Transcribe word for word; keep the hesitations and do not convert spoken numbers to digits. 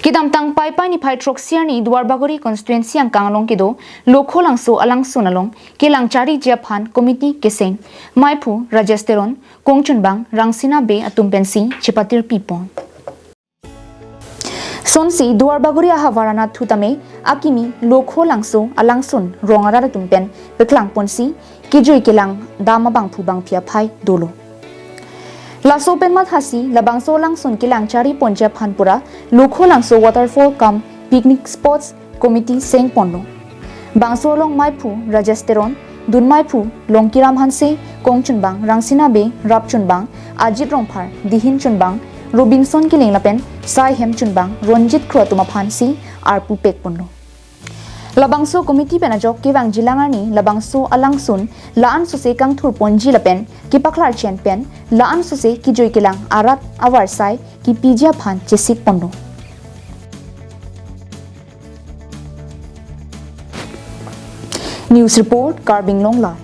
Kedamtang Paipai niphai throksi arni Duarbagori constituency angkang along kedo Lokho Langso alangsun along kelang chariji aphan committee keseng maiphu Rajesh Teron, kongchunbang Rangsina Bey atum pensi chepatirpi pon. Sonsi Duarbagori ahavar anatthu tame akimi Lokho Langso alangsun rong arat atum pen peklang ponsi kejui kelang dam abangphu bangphi aphai dolo. Laso pen mathasi labangso alangsun kelang chari ponji aphan pura Lokho Langso waterfall cum picnic spots committee seng ponlo. Bangso along maiphu Rajesh Teron, dun maiphu Longkiram Hanse, kongchunbang Rangsina Bey, rapchunbang Ajit Rongphar, dihin chunbang Robinson Killing lapen saihem chunbang Ronjit Kro atum aphansi arpu pek ponlo. Labangso committee pen ajok kevangjilang arni labangso alangsun la-an sose kangthur ponji lapen kepaklar chen pen la-an sose kejui kelang arat avarsai kepiji aphan chesik ponlo. News report, Karbi Anglong Live.